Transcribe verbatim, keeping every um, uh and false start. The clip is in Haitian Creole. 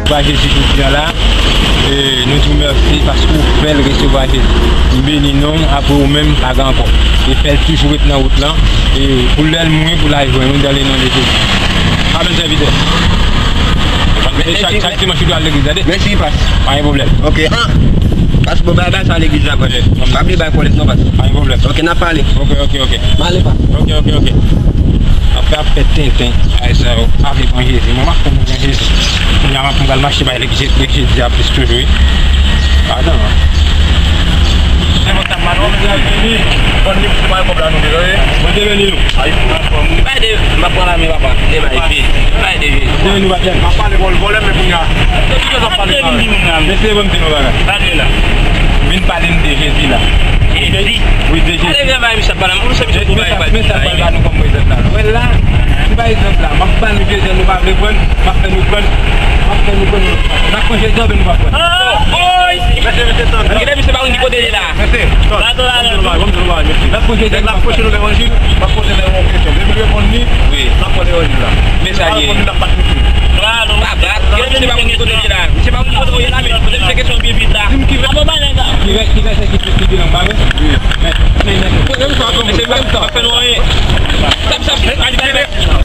Resevwa Jezi jodi a la. E nou di w mèsi paske w fè l resevwa Jezi. Li beni non w, apre ou menm, pa gen ankò. E fè l toujou ret nan wout lan. E pou lè l mouri, pou l al jwenn ou, dans le nom de Jésus. Amen, sèvitè. E chak, chak dimanch, ou dwe al legliz, tande? Mèsi, pas. Pa gen pwoblèm. Ok. Ah! Pas, bon, bay, bay sa legliz la, kòlèg. Pa bliye bay kòlèg, non, pas. Pa gen pwoblèm. Ok, n ap pale. Ok, ok, ok. M ale, pas. Ok, ok, ok. Ap fè, ap fè tenten. Ay, sa yo. Ave pran Jezi. Mwen, m ap pran Jezi. Kounye a, m ap pral mache bay legliz, legliz a plis toujou, wi. Adan. Se bon, t ap mal, wè, mesye, vini. Bon, li, se pa kòb la, nou, deja, wi. Bondye beni nou. Ay, bay de, m ap pran la men, papa. E bay de, bay de Jezi. Bondye beni nou, papa. M ap pale vòl, vòlè, men kounye a. Mesye, ban m di nou bagay. Pale la. Vin pale m de Jezi la. Jezi? Wi, de Jezi. Ale, vin bay misye pale. Mwen, se misye tou bay, bay, bay. Mesye, mesye, bay, bay nou kòm egzanp la. Wè la, se pa egzanp la. M ap ba nou Jezi, nou pa vle pran, m ap fè nou pran, m ap fè nou pran. N ap pran Jezi, anben nou pa pran. Mesye, mesye, tann. Gade misye pa konn ki kote li la. Mesye, tann. Ban m di nou bagay, ban m di nou bagay, mesye. N ap pran Jezi, nou pa pran. Nèg la pwoche nou levanjil, m ap poze nèg yon kesyon. Depi l reponn li, n ap pran levanjil la. Men sa l ye. L reponn li, n ap bat misye. Papa, gade misye pa konn ki kote li la. Misye pa konn ki kote li la, men poze misye kesyon byen vit la. Di m ki vè-, ki vè-, ki vèsè ki sou figi l an, pa vre? Wi. Men, men, men. Poze misye kesyon. Mesye, m pa fè nou anyen. Sa, sa, sa, sa,